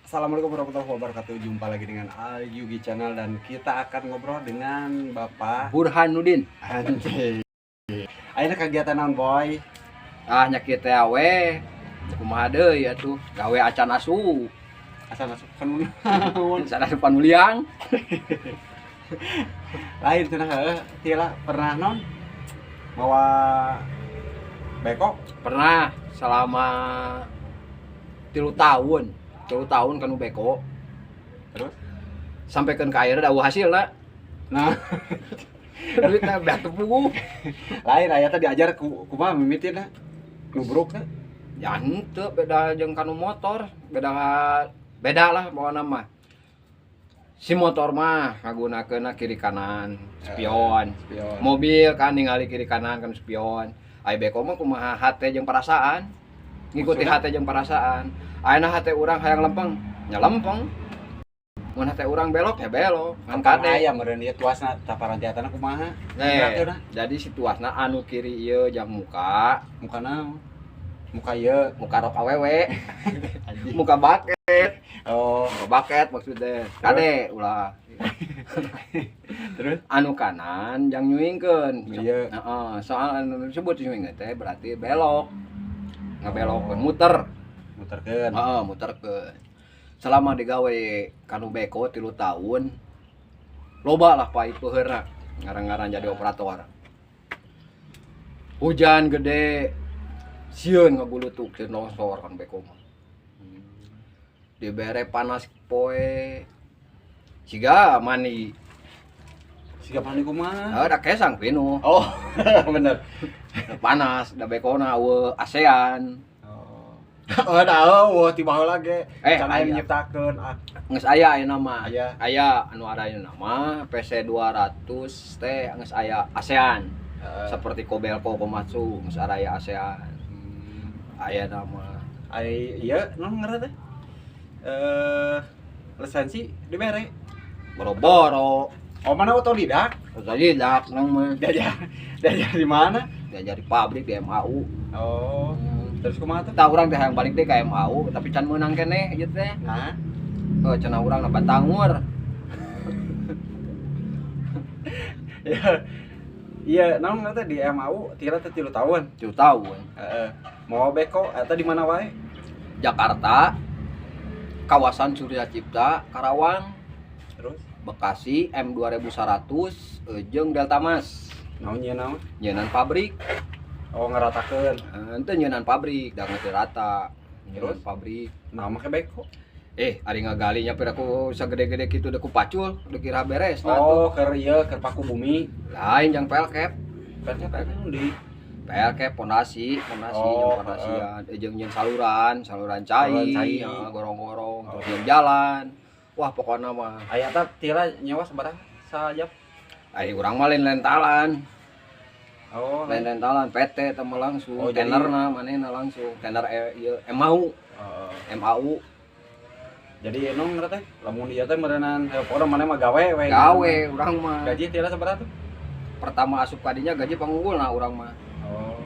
Assalamualaikum warahmatullahi wabarakatuh. Jumpa lagi dengan Al Yugi Channel dan kita akan ngobrol dengan Bapak Burhanuddin. Anjing. Ayeuna kegiatan naon, Boy? Ah, nya kieu teh we. Kumaha deui atuh, gawe acan asup. Asal asup kan naon? Acan asup panuliang. Lain cenah, heuh, tila pernah non mawa beko? Pernah selama 3 tahun. 3 tahun kanu beko. Terus? Sampai ke akhirnya da hasilna. Nah, duitna beak teu puguh. Lain aya teh diajar ku kumaha mimitina? Nubruk teh? Ya henteu, beda jeung kanu motor, beda beda lah pokona mah. Si motor mah ngagunakeunna kiri kanan, spion. Spion. Mobil kan ningali kiri kanan kan spion. Ai beko mah kumaha hate jeung perasaan. Ngikuti Maksudna? Hate jeung perasaan. Ayeuna hate urang hayang lempeng, nya lempeng. Mun hate urang belok, ya belok. Ngan Kan kade. aya meureun ieu tuasna taparantiatana kumaha? Nih, Nah, jadi situasna anu kiri ieu jang muka, muka naon? Muka ieu. Muka rok awewe, Anjing. Muka bucket, Oh, muka bucket maksudnya. Kade ulah. Terus? Anu kanan jang nyuingkeun. Iya. Heeh, soal anu disebut nyuingkeun teh berarti belok. Ngabelokkeun, muter. Muterkeun. Heeh, muterkeun. Selama digawe kanu beko 3 tahun, loba lah pahit peuheurna ngarang-ngarang jadi operator. Hujan gede, sieun ngagulutuk, sieun longsor kan beko mah. Dibere panas poe siga mani. Siga mani kumaha? Heuh, da kesang pinuh. Oh, bener. Panas, da bekona euweuh ASEAN. Oh. Oh, dah, oh, tiba heula ge. Eh, Can aya aya. nyiptakeun ah. Geus aya ayeuna mah. Aya. Aya anu ayeuna mah PC 200 teh geus aya ASEAN. Heeh. Seperti Kobelco, Komatsu geus aya ASEAN. Aya nama. Ai ieu naon ngaranna teh? Eh, lisensi dibere? Boro-boro. Oh, mana otodidak? Otodidak nang mah. Diajar diajar di mana? Diajar di pabrik di MAU. Oh, terus kumaha tuh? Tah, urang teh hayang balik deui ka MAU tapi can meunang keneh ieu teh. Nah, Oh, cenah urang na batangur. Iya. Iya, naon ngaranna teh di MAU tira teh 3 tahun. 3 tahun. Heeh. Mau beko eta di mana wae? Jakarta, kawasan Surya Cipta, Karawang, Terus? Bekasi M2100 jeung Delta Mas. Naon ieu naon? Nyieunnan pabrik. Oh, ngeratakeun. Henteu nyieunnan pabrik, da geus rata. Nyieunnan Terus? Pabrik. Nah, make beko. Eh, ari ngagalinya piraku sagede-gede kitu da ku pacul, udah kira beres nah tuh. Oh, keur ieu keur paku bumi. Lain, jang pelkep. Berarti naon di? Pelkep pondasi, pondasi Oh, jeung pondasian, jeung nyieun saluran, saluran cai, Saluran cai. Ya, gorong-gorong, terus Oh. nyieun jalan. Wah, pokoknya mah Aya tah tira nyewa sabaraha sajam? Ari urang mah lain rentalan. Oh, Lain rentalan, PT teh mah langsung, Oh, jadi- tenerna manehna langsung, tener ieu MAU, Oh. MAU. Jadi naon ngaranna teh? Lamun ieu teh meureunan hayo pokona maneh mah gawe we. Gawe urang mah. Gaji tira sabaraha tuh? Pertama asup kadinya gaji pangunggulna urang mah. Oh.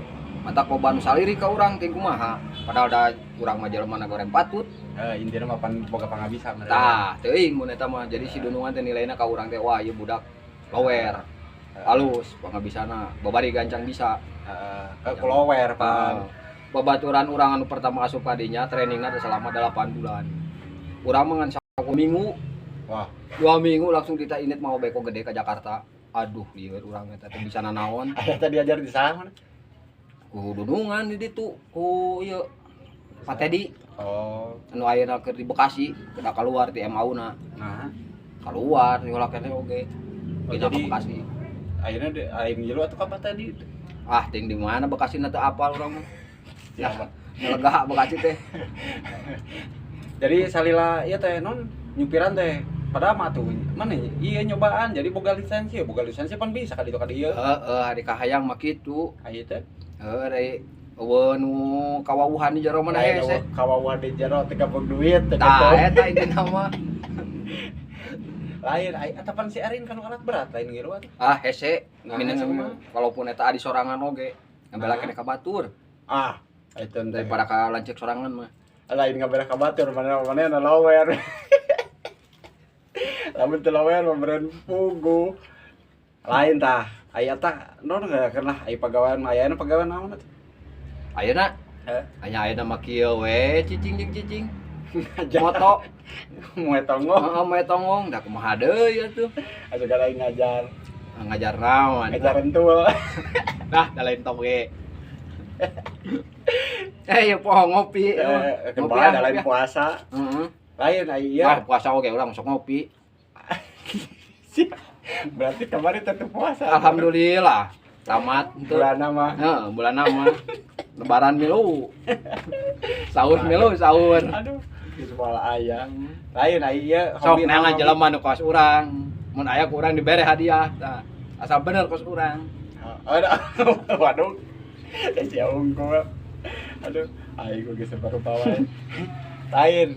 Mata loba nu saliri ka urang ting kumaha. Padahal da urang mah jelema na goreng patut. Eh, intina mah pan boga pangabisa meureun. Tah, teuing mun eta mah. Jadi si dunungan teh nilaina ka urang teh, wah, ieu budak lower. Halus pangabisana, babari gancang bisa. Heeh, ke kulower pan. Nah, babaturan urang anu pertama asup kadinya trainingna teh selama 8 bulan. Urang mah ngan minggu. Wah. 2 minggu langsung kita init mau beko gede ke Jakarta. Aduh, lieur urang eta teh bisa nanaon. Aya teh diajar di sana mana? Ku dunungan di ditu, ku ieu Pak Teddy Oh. anu ayeuna keur di Bekasi, kedah keluar di MAU na. Nah, Keluar di keneh oge. Oh, Pindah ke jadi- Bekasi. Ayeuna di aing ngilu atuh ka Pak Teddy. Ah, ting di mana Bekasi na teu apal urang mah. Siapa? Lega Bekasi teh. Jadi salila ieu teh non nyupiran teh padahal mah tuh mana iya nyobaan jadi boga lisensi, boga lisensi pan bisa ka ditu ka dieu. Heeh, hari kahayang mah kitu. Aya teh. Heuh, ari euweuh nu kawawuhan di jero mana hese. Kawawuhan di jero teh gabung duit teh. Tah, eta intina mah. Lain ai eta pan si Erin kan alat berat lain ngilu atuh. Ah, hese. Nah, Mineng hese kumaha? walaupun eta adi sorangan oge. Ngabela Nah. keneh ka batur Ah, itu teh. Daripada ka lanceuk sorangan mah. Lain ngabela ka batur mana-mana na lower. Lamun teu lower mah meureun puguh. Lain tah, aya tah non kena aya pagawean mah ayana pagawean naon atuh? Ayeuna Heh. aya ayeuna mah kieu we cicing jeung cicing. Ngajar. Moto, Moe tonggong. heeh moe tonggong da kumaha deui atuh. Asup lain ngajar. Ngajar naon? Ngajar entul. Nah, da lain tong ge. Eh, ya poho ngopi. Eh, Ngopi kebal ah, da lain ngopi ah. puasa. Heeh. Lain aya ieu. Wah, puasa oge urang sok ngopi. Berarti kemarin tetep puasa. Alhamdulillah. Tamat henteu. Bulan mah. Heeh, bulan mah. Lebaran milu. Sahur milu, sahur. Aduh, geus moal aya. Lain aya ieu Sok hobi neangan naon, hobi? jelema nu kos urang. Mun aya ku urang dibere hadiah. Tah, asal bener kos urang. Aduh, waduh. Sia unggul. Aduh, aing geus rupa wae. Lain.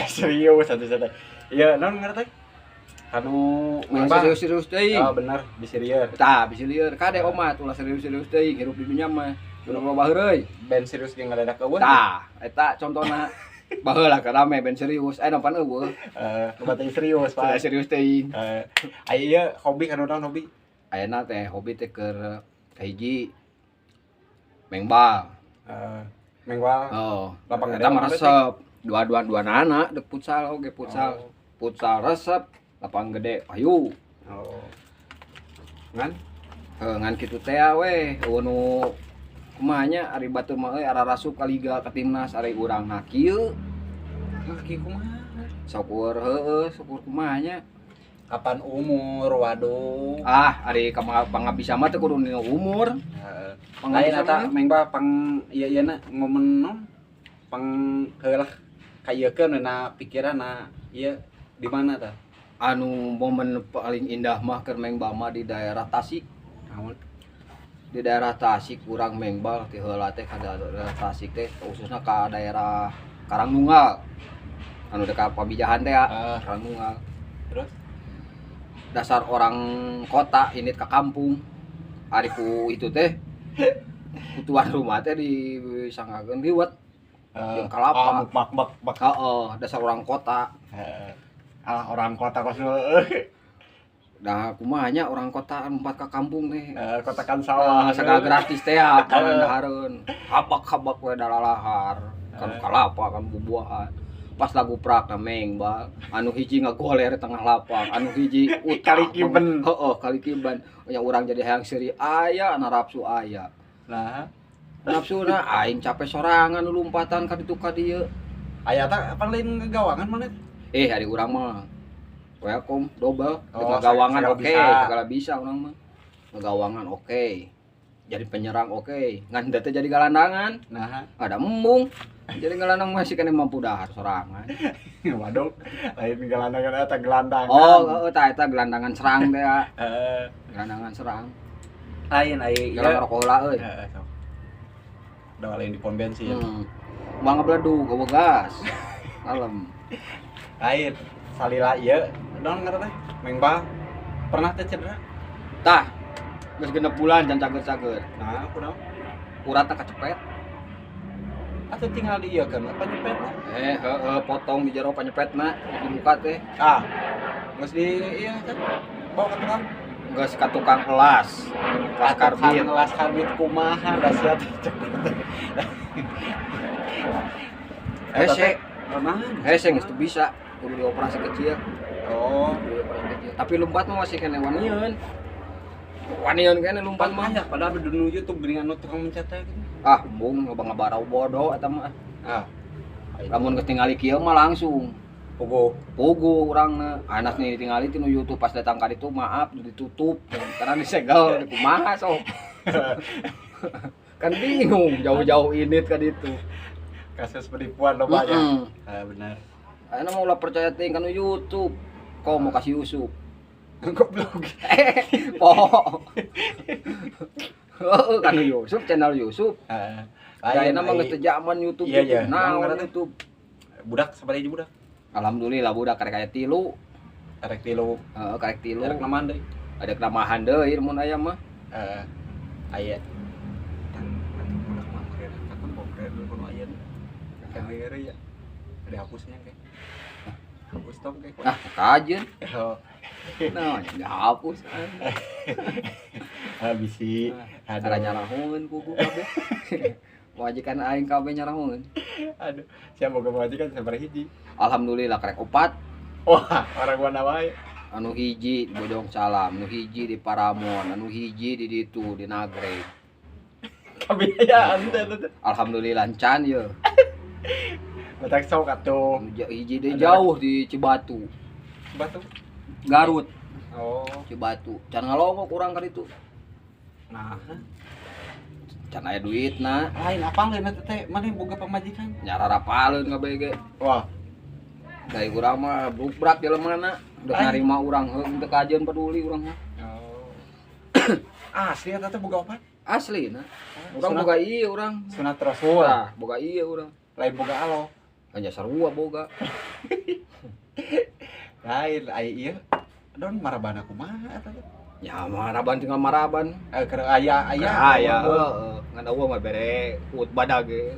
Serius satu-satu. Iya, naon ngaran teh? Anu Ulah mengbang. serius-serius teuing. Oh, bener, bisi lieur. Tah, bisi lieur kade omat ulah serius-serius teuing hirup di dunya mah. Kudu loba heureuy. Band serius ge ngadadak eueuh. Tah, eta contona. Baheula keur rame band serius, aya pan eueuh. Eh, loba teh serius, Sudah Pak. serius teuing. Eh, aya ieu hobi kanu naon hobi? Ayeuna teh hobi teh keur kahiji mengbal. Eh, mengbal. Oh, Lapang eta gede mah apa resep. Dua-dua dua nana dek futsal oge futsal. Oh. Futsal resep, lapang gede ayu. Oh. Ngan? Heuh, ngan kitu teh we, eueuh nu kumaha nya ari batur mah euy ararasup ka liga ka timnas ari urang na kieu. Nah, kieu kumaha? Syukur heueuh, syukur kumaha nya. Kapan umur, waduh. Ah, ari pangabisa mah teu kudu nilai umur. Heeh. Lain Pangabisa eta mah. mengbal pang ieu ieu na momen non pang heulah kaiekeun na pikiranna ieu di mana tah? Anu momen paling indah mah keur mengbal mah di daerah Tasik. Naon? Di daerah Tasik urang mengbal ti heula teh ka daerah Tasik teh khususna ka daerah Karangnunggal. Anu dekat Pamijahan teh ya, Ah, Karangnunggal. terus? Dasar orang kota ini ke kampung. Ari ku itu teh ku tuan rumah teh disanggakeun liwet jeung kalapa. Ah, bak bak bak. Heeh, dasar orang kota. Heeh. Alah orang kota kos heueuh. Nah, kumaha nya orang kota lompat ka kampung teh. Eh, kota kan sawah. Ah, segala gratis teh ya, pangan dahareun. Habak-habak we dalalahar. Kan kalapa kan bubuahan. Pas lagu prak na mengbal, anu hiji ngagoler tengah lapang, anu hiji utah. Kalikiben. Heeh, kalikiben. Nya urang jadi hayang seuri aya, narapsu aya. Nah, Nafsuna aing capek sorangan lompatan ka ditu ka dieu. aya tah apa lain ngegawangan mana? Eh, ari urang mah welcome double. Oh, Ngegawangan segala oke, bisa. segala bisa urang mah. Ngegawangan oke. Jadi penyerang oke. Ngan teh jadi gelandangan. Nah, Ada embung. Jadi gelandang masih kena mampu dahar sorangan. waduh, lain gelandangan eta gelandangan. Oh, heeh tah eta gelandangan serang teh ya. Heeh. Gelandangan serang. Lain aya ieu. Gelang rokok heula euy. Heeh, sok. Udah lain di pom bensin. Hmm. Moal ngabledug eueuh gas. Kalem. Lain salila ieu naon ngaran teh? Mengbal. Pernah teh cedera? Tah, geus 6 bulan can cager-cager. Nah, kunaon? Uratna kacepet. Atau tinggal di ieu kan apa nyepetna? Eh, heeh, potong di jero panyepetna, dibuka teh. Ah. Geus di ieu kan bawa ke tukang. Geus ka tukang kelas. Kelas karbit. Kelas karbit kumaha da sia teh cepet teh. Hese, Naon? hese geus teu bisa, kudu dioperasi kecil. Oh, Kudu dioperasi kecil. Tapi lompat mah masih kene wanieun. Wanieun kene lompat mah. banyak padahal di dunia YouTube geuningan nu tukang mencet teh gitu. Ah, embung loba ngabarau bodoh eta mah. Ah. Lamun geus tingali kieu mah langsung Puguh. puguh urangna. Anas nih ditingali ti nu YouTube pas datang ka ditu maaf ditutup karena disegel kumaha sok. Kan bingung jauh-jauh init ka ditu. Kasus penipuan loba ya. Heeh. Ah, benar. Ayeuna mah ulah percaya teuing kana YouTube. Kau mau kasih Yusuf. Goblok. Eh, poho. Heeh, kan Yusuf, channel Yusuf. Heeh. Ayeuna mah geus teu zaman YouTube. Iya, iya. Nah, Naon YouTube. Budak sabaraha hiji budak? Alhamdulillah budak karek aya 3. Karek 3. Heeh, karek 3. Karek namahan deui. Ada kenamahan deui mun aya mah. Heeh. Aya. Tan atuh budak mah keren. Katempo keren kudu aya. Kan heureuy ya. Ada hapusnya kayak. Hapus stop kayak. Ah, kajen. Oh, Nah, dihapus. Bisi. Cara nyarahoeun kuku kabeh. Majikan aing kabeh nyarahoeun. Aduh, siapa boga majikan sabaraha hiji? Alhamdulillah karek opat. Wah, orang mana wae. Anu hiji di Bojong Salam, anu hiji di Paramon, anu hiji di ditu di Nagreg. Kabiayaan teh teh. Alhamdulillah encan ye. Batak sok atuh. Anu hiji deui jauh di Cibatu, Batu. Garut, Oh. Cibatu. Can ngalongok urang ka ditu. Nah, Can aya duitna, lain apa lain eta teh? Mana boga pamajikan? Nyararapaleun kabeh ge. Wah, Dari urang mah brukbrak jelemana, udah Lain. narima urang heuh teu kajeun peduli urang mah. Oh. Asli eta teh boga opat? Asli nah. Urang Sunat- boga ieu urang. Sunat Rasul. Tah, boga ieu urang. Lain boga alo. Hanya sarua boga. Lain aya ieu. Don marabana kumaha eta teh? Ya maraban tinggal maraban. Eh, keur aya aya. Aya heeh. Ngan eueuh mah bere ut badag ge.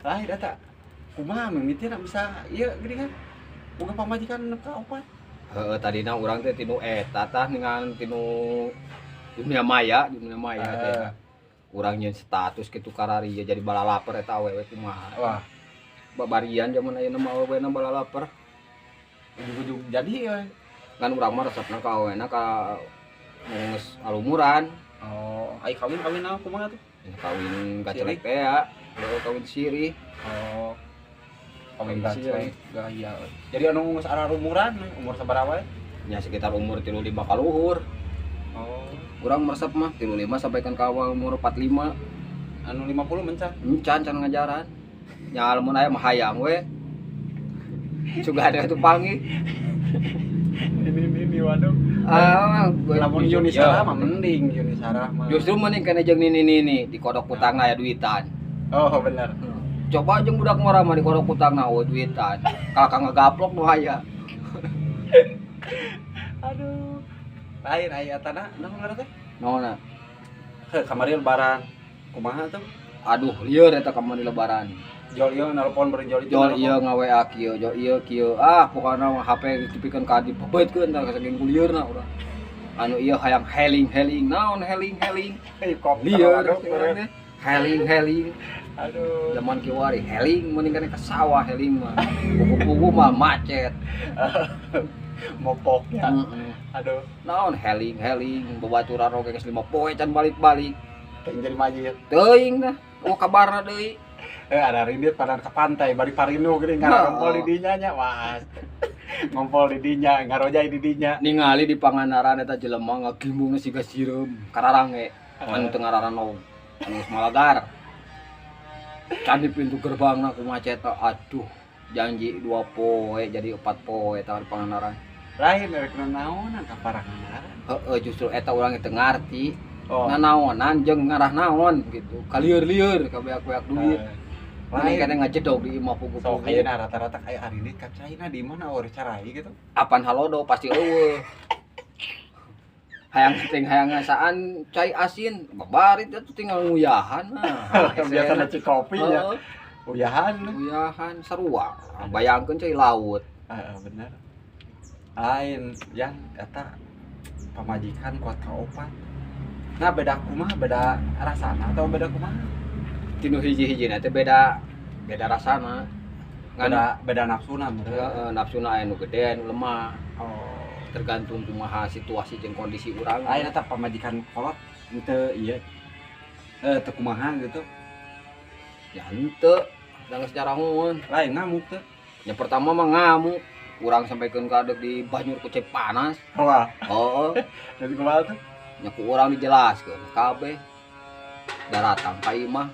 Lain eta. Kumaha mimitina bisa ieu geuning kan? Boga pamajikan nu ka opat. Heeh, tadina urang teh tinu eta tah dengan tinu dunia maya, di dunia maya teh. Urang nyeun status kitu karari jadi balalaper eta awewe kumaha. Wah, Babarian zaman ayeuna mah awewena balalaper. Ujug-ujug jadi we. Kan urang mah resepna ka awewena ka nu geus alumuran. Oh, ai kawin-kawin naon kumaha tuh? Ya, kawin gacelek teh ya. Baru kawin sirih. Oh. Kawin Kawin sirih. gacelek gaya. Jadi anu geus ararumuran umur sabaraha wae? Ya sekitar umur 35 kaluhur. Oh. Urang meresep mah 35 sampai kan ka umur 45. Anu 50 mencan. Encan can ngajaran. Nya lamun aya mah hayang we. Suga ada tuh panggih. Ini waduh. Ah, Lamun Yuni Sarah mah mending Yuni Sarah mah. Justru mending kena jeung nini nini di kodok kutangna aya duitan. Oh, bener. Coba jeung budak ngora mah di kodok kutangna eueuh duitan. Kalah ka ngagaplok nu aya. Aduh. Lain aya tanah naon ngaran teh? Naonna? Heh, kamari lebaran. Kumaha tuh? Aduh, lieur eta kamari lebaran. Jol ieu nelpon beri jol itu. Jol ieu nga-WA kieu, jol ieu kieu. Ah, pokona mah HP ditepikeun ka dipebetkeun tah saking ku lieurna urang. Anu ieu hayang heling-heling, naon heling-heling? Helikopter. Lieur Aduh, cenah teh. Heling-heling. Aduh. Zaman kiwari heling mending kana ke sawah heling mah. Pugu-pugu mah macet. Mopok ya. Heeh. Aduh, Naon heling-heling babaturan oge geus 5 poe can balik-balik. Teuing jadi majid. Teuing dah. Oh kabarna deui. Eh, ada rindit pada ke pantai bari parinu geuning ngarompol di dinya nya. Wah. Ngompol di dinya, ngarojai di dinya. Ningali di Pangandaran eta jelema ngagimbungna siga sireum kararange anu teu ngararenog anu geus malagar. Can di pintu gerbangna ku macetna aduh janji 2 poe jadi 4 poe eta di Pangandaran. Lain rek naonan ka Pangandaran. Heeh, justru eta urang teu ngarti. Oh. Nanaonan jeung ngarah naon gitu. Kalieur-lieur kabeak-beak duit. Lain Lain kadang ngajedog di imah pugu-pugu. Sok ayeuna rata-rata kayak hari ini ka China di mana ori carai gitu. Apan halodo pasti eueuh. Hayang ting hayang ngasaan cai asin, babarit atuh tinggal nguyahan mah. Biasa cik kopi ya. Uyahan. Nguyahan sarua. Bayangkeun cai laut. Heeh, bener. Lain yang eta pamajikan kuat ka opat. Nah, beda kumaha, beda rasana atau beda kumaha? Tinu hiji-hijina teh beda beda rasana. Ngan Beda beda nafsuna meureun. heeh, nafsuna aya nu gede aya nu lemah. Oh. Tergantung kumaha situasi jeung kondisi urang. Lain eta pamajikan kolot henteu ieu. Eh, teu kumaha gitu. Ya henteu, da geus nyarahoeun. Lain ngamuk teh. Ya pertama mah ngamuk. Urang sampaikan ka deuk di banjur ku cai panas. Wah, Heeh. jadi kumaha tuh? Nya ku urang dijelaskeun kabeh. Daratang ka imah.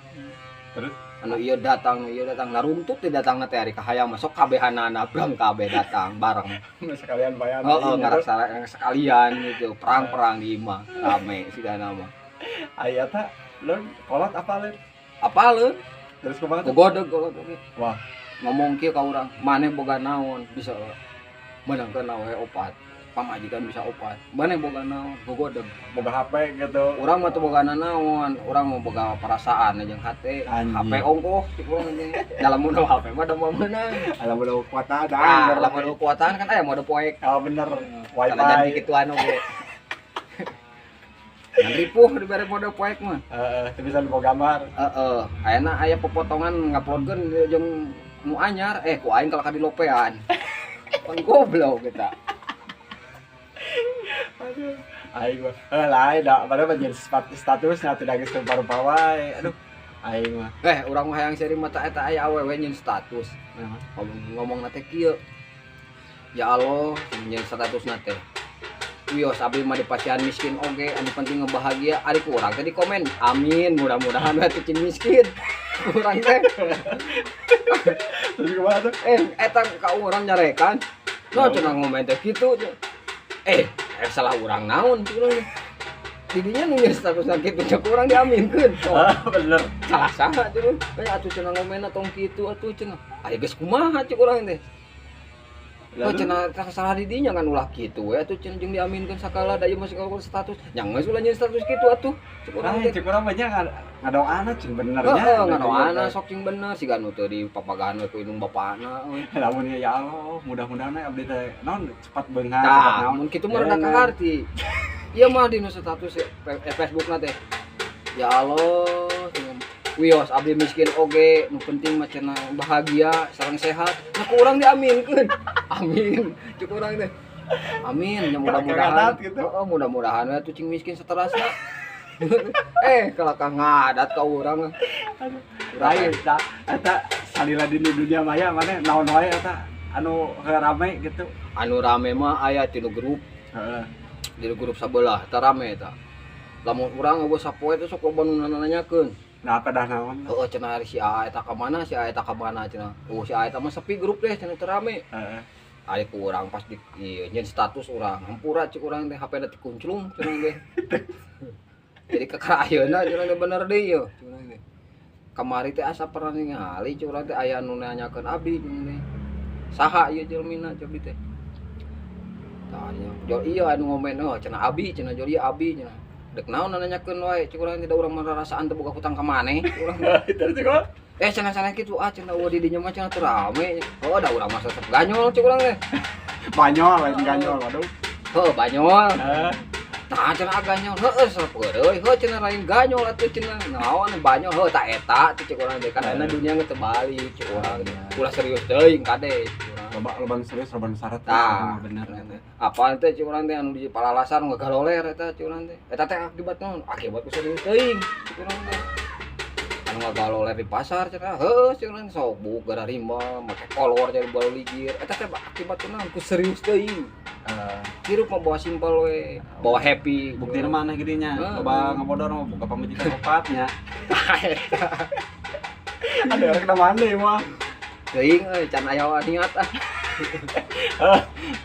Terus? Anu ieu datang, anu ieu datang, naruntut teh datangna teh ari kahayang mah sok kabehanana brang kabeh datang bareng. Sekalian bayar. Heeh, ngarasa sekalian gitu, perang-perang di imah rame sigana mah. Aya ta, leun kolot apa leun? Apaleun? Terus kumaha tuh? Gogodeg kolot oge. Wah. Ngomong kieu ka urang, maneh boga naon bisa menangkeun awewe opat. Pamajikan bisa opat. Maneh boga naon? Gogodeg. Boga HP gitu. Urang mah teu boga naon, urang mah boga perasaan jeung hate. HP ongkoh cik urang teh. Dalam mun HP mah da moal meunang. Lamun eueuh kuota da. Lamun eueuh kuotaan kan aya mode poek. Oh bener. Wifi. Jangan kituan oge. Ngan ripuh dibere mode poek mah. Heeh, teu bisa lupa gambar. Heeh, ayeuna aya popotongan nguploadkeun jeung nu anyar, ku aing kalah ka dilopean. Pan goblok kita. Aduh, aing mah lain da padahal mah jeung statusna teu da geus rupa-rupa wae. Aduh, aing mah. Urang mah hayang seri mata eta aya awewe nyeun status. Ngomongna teh kieu. Ya Allah, nyeun statusna teh. Wios abdi mah dipasihan miskin oge, anu penting ngebahagia. Ari ku urang teh di komen, amin, mudah-mudahan we teu cing miskin. Urang teh. Terus kumaha tuh? Eta ka urang nyarekan. No cenah ngomen teh kitu. Salah urang naon urang. Didinya nu nyeun statusna kitu cek urang diaminkeun. Ah, bener. Salah saha cenah. Atuh cenah ngomenna tong kitu atuh cenah. Aya geus kumaha cek urang teh. Oh cenah salah didinya kan ulah kitu we atuh cenah jeung diaminkeun sakala da ieu masih ngomong status. Nya geus ulah nyeun status kitu atuh. Cek urang teh. Cek urang banyak ngadoana cing bener nya. Heeh, ngadoana sok cing bener siga nu teu dipapagahan we ku indung bapana we. Lamun ya Allah, mudah-mudahan we abdi teh naon cepat beunghar, cepat naon. Mun kitu mah rada kaharti. Ieu mah dina status Facebookna teh. Ya Allah, wios abdi miskin oge, nu penting mah cenah bahagia sareng sehat. Nah ku urang diaminkeun. Amin. Cek urang teh. Amin, nya mudah-mudahan. Gitu. Heeh, mudah-mudahan we atuh cing miskin saterasna. Kalakah ngadat ka urang. Aduh. Lain eta eta salila di dunia maya maneh naon wae eta anu rame gitu. Anu rame mah aya tinu grup. Heeh. Di grup sabelah eta rame eta. Lamun urang eueuh sapoe teh sok loba nu nanyakeun. Nah, apa dah naon? Heeh, cenah si A eta ka mana, si A eta ka mana cenah. Oh, si A eta mah sepi grup deh cenah teu rame. Heeh. Ari ku urang pas di ieu nyeun status urang, hampura cek urang teh HP-na dikunclung cenah teh. Jadi kakara ayeuna cenah teh bener deui yeuh cenah teh. Kamari teh asa pernah ningali cek urang teh aya nu nanyakeun abdi cenah teh. Saha ieu jelmina cek abdi teh. Tah nya, jol ieu anu ngomen oh cenah abi cenah jol ieu abi cenah. Dek naon nanyakeun wae cek urang teh da urang mah rarasaan teu boga hutang ka maneh cek urang. Terus cek cenah-cenah kitu ah cenah eueuh di dinya mah cenah teu rame. Oh da urang mah tetep ganyol cek urang teh. Banyol lain ganyol waduh. Heuh banyol. Heeh. Tah cenah ganyol heueuh serep euy heuh cenah lain ganyol atuh cenah naon banyol heuh ta eta teh cek urang teh kan ayeuna dunia geus terbalik cek urang teh. Ulah serius teuing kade cek urang. Loba loba serius loba syarat tah bener. Apaan teh cek urang teh anu di palalasan ngagaloler eta cek urang teh. Eta teh akibat naon? Akibat ku serius teuing cek urang teh. Anu ngagaloler di pasar cenah heuh cek urang sok buk gara rimba make kolor jadi baru ligir. Eta teh akibat naon? Ku serius teuing. Hirup mah bawa simpel we, bawa happy. Buktina mana geudinya? Loba ngabodor mah boga pamajikan opatnya. Ada orang kena mandi mah. Teuing euy can aya niat ah.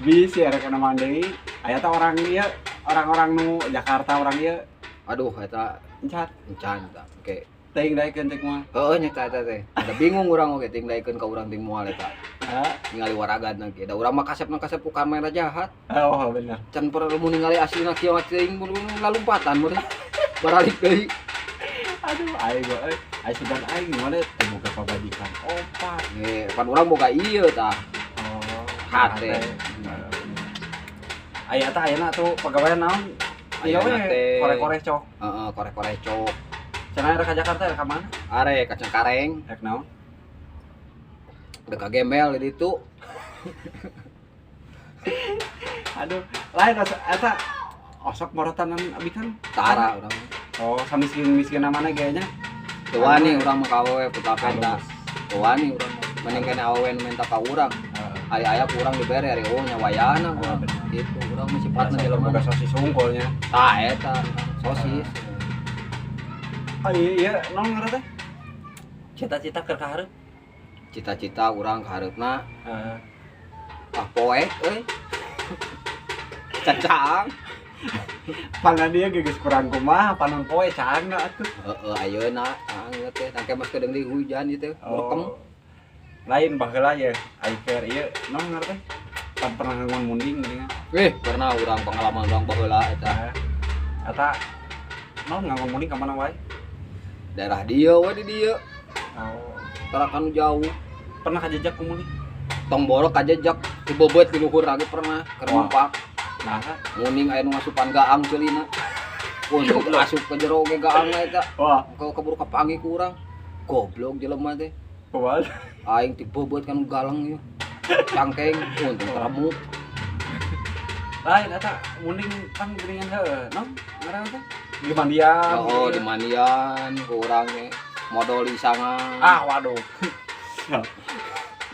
Bisi arek kena mandi. Aya teh orang ieu, orang-orang nu Jakarta orang ieu. Aduh eta encan. Encan eta. Oke. Teuing daekeun teh kumaha? Heueuh nya eta teh. Ada bingung urang oge teuing daekeun ka urang ting moal eta. Heeh. Ningali waragadna ge. Da urang mah kasepna kasep ku kamera jahat. Oh bener. Can perlu ningali aslina kieu mah teuing mun lalumpatan mun. Baralik deui. Aduh aing euy. Aing sugan aing mana teh boga pamajikan opat. Ge, pan urang boga ieu tah. Oh, hate. Aya teh ayeuna tuh pagawean naon? Ieu we kore-kore cok. Heeh, kore-kore cok. Cenah arek ka Jakarta arek ka mana? Arek ka Cengkareng. Rek naon? Dek ka gembel di ditu. Aduh, lain eta osok morotanan abi kan tara urang. Oh, samiskin-miskin mana ge nya? Teu wani urang mah ka awewe putra penta. Teu wani urang mah. Mending kene awewe nu minta ka urang. Ari aya ku urang dibere ari eueuh nya wayahna urang. Gitu, urang mah sifatna jelema boga sosis unggulnya. Tah eta, sosis. Oh iya, naon ngaran teh? Cita-cita keur ka hareup? Cita-cita urang ka hareupna. Heeh. Ah poek euy. Cacaang. Pangan dia geus kurang kumaha, panon poe caangna atuh. Heeh, ayeuna caang teh tangke mas kedeung deui hujan ieu teh, merekem. Lain baheula ye, ai keur ieu naon ngaran teh? Pan pernah ngangon munding geuningan. Pernah urang pengalaman urang baheula eta. Eta naon ngangon munding ka mana wae? Daerah dieu we di dieu. Oh, tara kanu jauh. Pernah kajejak ku munding? Tong borok kajejak dibebeut di luhur lagi pernah keur numpak. Nah, munding aya nu ngasupan gaang ceulina. Untuk asup ke jero ge gaang eta. Wah, kau keburu kapanggih ku urang. Goblok jelema teh. Kumaha? Aing dibebeut kan galang ieu. Cangkeng untung teremuk. Lain eta munding kan geuningan heueuh, naon ngaranna teh? Di mandian. Oh, di mandian ku urang teh. Modol isangan. Ah, waduh.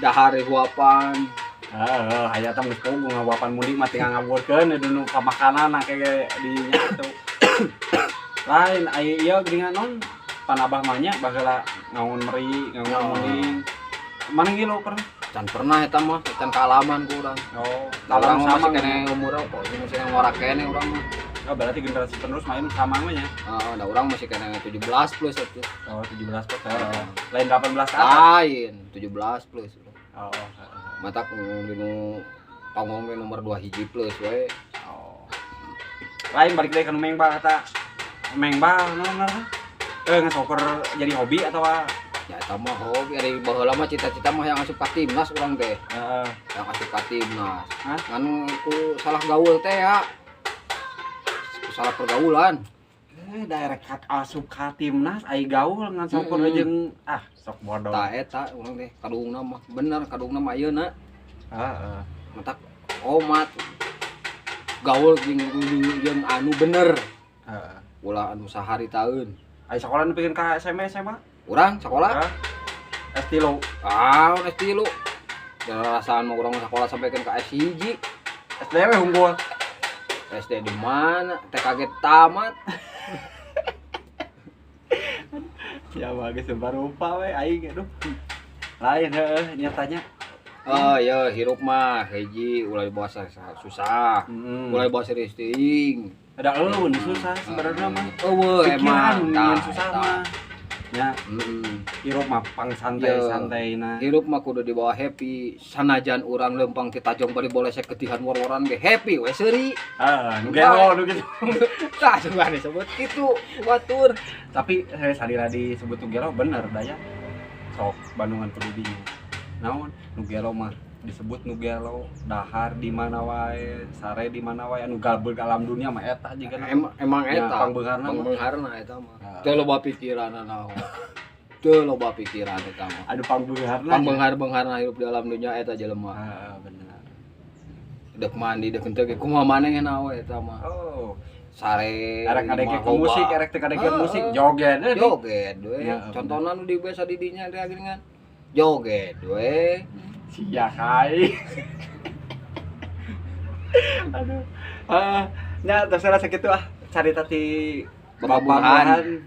Dahar huapan. Heeh, aya teh geus pogo ngahuapan munding mah tinggal ngaburkeun di nu ka makanan kayak di nya tuh. Lain aya ieu geuningan naon? Pan abah mah nya baheula ngangon meri, ngangon munding. Mana ngilu pernah? Can pernah eta mah, can kaalaman ku urang. Oh, urang sama masih kene umur apa? Masih kene ngora kene urang mah. Oh, berarti generasi penerus main sama mah nya. Heeh, da urang masih kene 17 plus atuh. Oh, 17 plus. Lain 18 ke atas. Lain, 17 plus. Oh, matak dinu tongong we nomor 2 hiji plus we. Oh. Lain balik deui ka nu mengbal eta. Mengbal naon ngaranna? Ngesoker jadi hobi atawa ya eta mah hobi ari baheula mah cita-cita mah yang asup ka timnas urang teh. Heeh. Yang asup ka timnas. Hah? Ngan ku salah gaul teh ya. Ku salah pergaulan. Daerah asup ka timnas ai gaul ngan sokur jeung ah sok bodoh. Tah eta urang teh kadungna mah bener kadungna mah ayeuna. Heeh. Matak omat gaul jeung anu bener. Heeh. Ulah anu sahari taeun. Ai sakola nu pikeun ka SMA SMA? Urang sekolah? S3. Ah, S3. Rasaan mah urang sekolah sampaikan ke S1. SD we unggul. SD di mana? TKG tamat. Ya bagus rupa we aing aduh. Lain heueuh nyatanya. Oh ya hirup mah hiji ulah dibawa susah. Ulah dibawa serius teuing. Ada eueun susah sebenarnya mah. Eueuh emang pikiran susah mah. Ya, hirup mah pang santai-santai na. Hirup mah kudu dibawa happy. Sanajan urang lempang ti tajong bari bolesek ketihan war-waran ge happy we seuri. Heeh, nu gelo nu kitu. Tah sugan disebut kitu batur. Tapi saya salila disebut nu gelo bener da ya. Sok Bandungan kudu dinya. Naon nu gelo mah disebut nu gelo, dahar di mana wae, sare di mana wae, anu galbeug alam dunia mah eta jiga emang eta pangbeungharna pangbeungharna eta mah. Teu loba pikiranna naon. Teu loba pikiran eta mah. Aduh pangbeungharna. Pangbeunghar-beungharna hirup di alam dunia eta jelema. Heeh, bener. Dek mandi dek henteu ge kumaha maneh we eta mah. Oh, sare erek ngadengkeun musik, erek teu ngadengkeun musik, joget. Joget we. Contona nu di biasa di dinya teh geuningan. Joget we. Sia kai. Aduh. Nya terserah sakitu ah carita ti Bapak Burhan.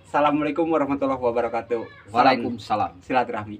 Assalamualaikum warahmatullahi wabarakatuh. Waalaikumsalam. Silaturahmi.